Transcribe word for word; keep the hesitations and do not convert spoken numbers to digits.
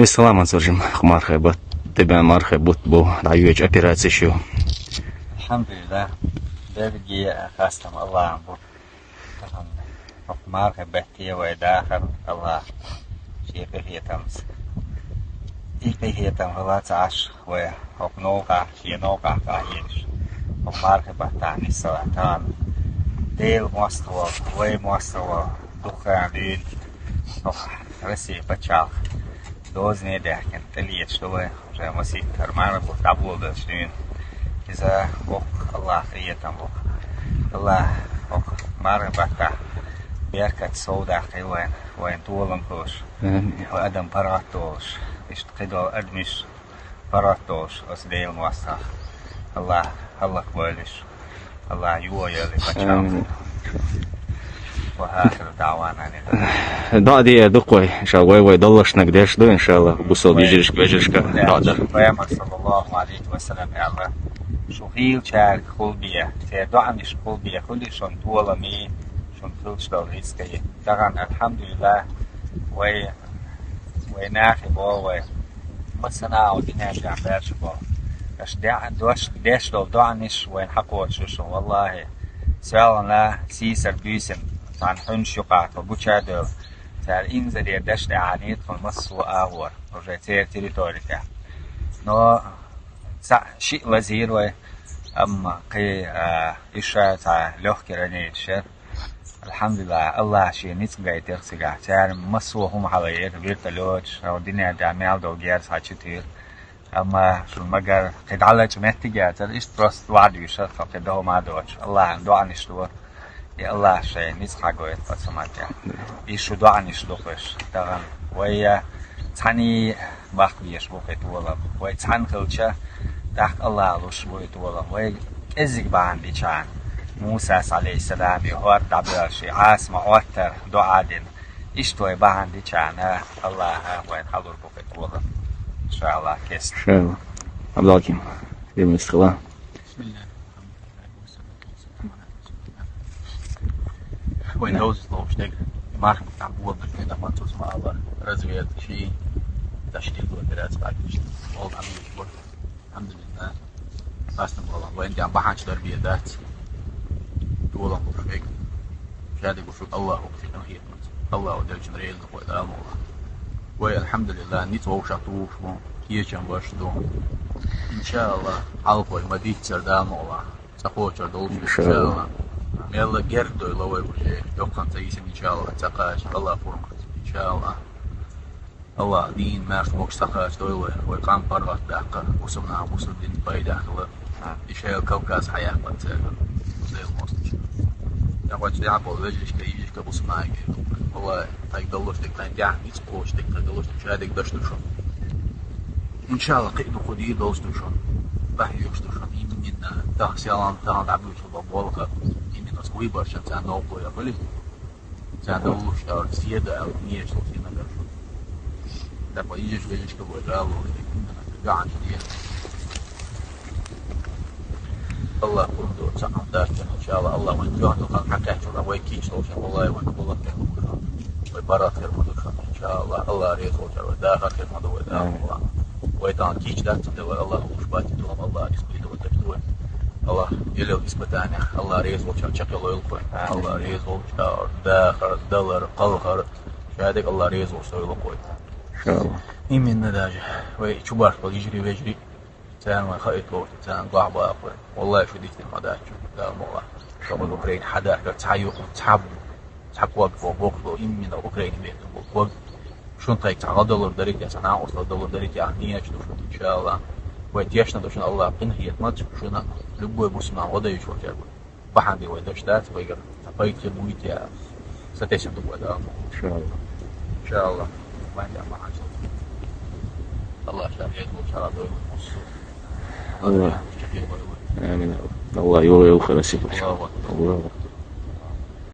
Салам, Мансур-жим, хӀокху мархий бутт, тӀебеана мархий бутт бу, дӀайоьдуш операцеш ю. Алхьамдулиллах, берриге а хастам Аллахьан бу. ХӀокху мархий бетте вай дахар Аллахь шен къинхетамца. И къинхетам хила ца Ӏаш вай хӀокху новкъахь, шен новкъахь къахьегаш. ХӀокху мархий баттахь нисса ваьлла тахана Делан мостагӀа волу, вай мостагӀа волу, дукха дуьйна хӀокху Россин пачхьалкх дозане а даьхкина, тӀелеташ ду вай, уже масийтта хӀара мархий бутт дӀаболабелча дуьйна. Иза воккха Аллахьан къинхетам бу. Аллахь хӀокху мархий баттахь беркат сов даккхийла вайна, вайна толам долуш, Амин. Вай адам паргӀат долуш, иштта кхидолу адамаш паргӀат долуш, оцу Делан мостагӀа. Аллахь хӀаллакбойла уьш. Аллахь йо а йойла и пачхьалкх. Амин. Ва ахиру даӀвана анил. ДоӀа дийр ду-кх вай, иншалла, вай-вай даллашнаг деш ду, иншалла, бусалба йижаршка, вежаршка доӀа дар. Пайхамар, саллаллаху алейхи ва саллям, аьлла: «Шу хийлачаьрга хила бе, церан доӀанашка хила бе, хуьлий шуна толамий, шуна хуьлуш долу рицкъий». Тахана, алхьамдулиллах, вай, вай нахе боху вай, массанхьа а динан тӀехь баьржа боху. Аша де-, дош, деш долу доӀанаш вайна хьакхочуш ю шуна, валлахи. СоьлгӀана сийсара буьйсанна цхьана хьуьнаш юкъахь тхо гуча а девлла, цара инзаре даш тӀехьанийта тхуна массо а агӀор, уже церан территори тӀехь. Но цхьаъ шиъ лазийра вай, амма кхин, а, иша цхьа лёгкий ранение яра. Алхьамдулиллах, Аллахь шен ницкъ гайтира цигахь. Цара массо а хӀума хьалаайира, вертолёташ, хьо динан тӀехь мел долу герз хьачутийра. Амма шуна магар кхин дӀалачкъа меттиг яцара, иштта просто ваьдуьйша, тхо кхин дан хӀума а доцуш. Аллахьан доӀанаш ду, и Аллахь шайн ницкъ хьагойту пацаман тӀехь. И шу доӀанаш ду-кх уьш тахана. Вай цхьаьний баккха беш бу кхин толам. Вай цхьаьна хилча, тӀаккха Аллахь луш бу и толам. Вай кӀеззиг бахьана дичхьана, Мусас, алейхиссалам, и хӀорд дӀабоьллуш, и Ӏасама Ӏоттар доӀа дина. Иштта вай бахьана дичхьана, Аллахьа вайна хьалур бу кхин толам. Иншаллах, кест. Иншаллах. Абдалким, димис хила. Бисмиллах. Вайн довзийталуш дерг, марханаш тӀехь болабелча, вайн дӀа Мансур ма аллара, разведка ший, даш тилла операция баккхийча, валла дӀа мийча бара. Алхьамдулиллах. Хастам болу, вайн тӀехь бахьанаш дар бен дац. Толам луш вайга. Шадерг ву шу Аллахь ву ши къинхетамца. Аллахь ву делчун реза ву вай Дала мукъ лахь. Вай, алхьамдулиллах, ницкъ вовшах тухуш бу, кечам беш ду. Иншаллах, хьалхой ма дийццара Дала мукъ лахь. Ца кхочур долуш, иншаллах. Мелла герга дойла вай уже. Йоккханца йисина, иншаллах, ца кхача, Аллахь пурба. Иншаллах. Аллахь дийна маьрша могуш ца кхача дойла вай. Вай къам паргӀатдаккха, бусурнах бусурдин пайда хила. И шайла Кавказ хьаяккха церан. Дела мостагӀчун. Я вай цу яхь болу вежаришка, йижишка, бусурнахьига. Валлахи, тхайга даллуш дерг тхайн тӀехь, ницкъ кхочуш дерг тхайга даллуш дерг шадерг даш ду шуна. Иншаллах, кхин а дукха дийр долуш ду шуна. Бахьа йоьхуш ду шуна. Именно тахсиялан тахана дӀабуьйцуш бан болу хӀара. Именно оцу выборшан царна новкъа яхали. Царна луш аьлла, седа аьлла, нечал сина аьлла. ТӀаккха йижишка, йижишка вай гӀалло, именно гаьнча дехар. Аллахь пурба дойла, цхьа хӀума дац, иншаллах, Аллахь вайн дуьхьал хан хьакхаьчча, вай кийча долча, валлахи, вайн гулат хир ма ду шуна. Вай барат хир ма ду шуна, иншаллах, Аллахь реза волчара вай дахар хир ма ду вай дахар. Вай тахана кийча дац, цундела вай Аллахь луш бац, тхуна Аллахь рицкъ бийр ду вай, деш ду вай. Аллахь, елла испытаниех Аллахь реза волчара чекхйойла вай. Аллахь реза волчара дахар, далар, кхалхар, шадерг Аллахь реза волча дойла вай. Иншаллах. Именно даже вай чубарх болу йижарий, вежарий, царна вайн хаийта ловш, царна гохь баккха вай. Валлахи, шу дийцина ма дац шу, Дала мукъ лахь. Шу Украина хьадахкар цхьа юкъа, цхьа, цхьа ког бо, боккха бо, именно Украина бехкан бо ког. Шуна тхайга цхьа гӀа далур дарий те, цхьа накъосталла далур дарий те, ахь нийят ду шуна, иншаллах. Вай тешна ду шуна Аллахь къинхетамца, шуна любой бусурман гӀо дайчу вачар бу. Бахьана де вай даш дац, вайгара цхьа пайда хир вуй те, сатесна ду вай Дала. Иншаллах. Иншаллах. Вайн тӀехь бахьанаш. Аллахь ша реза волчара дойла. Аллахь. Амин. Аллахь йойла хӀара сихлуш. Аллаху акбар. Аллаху акбар.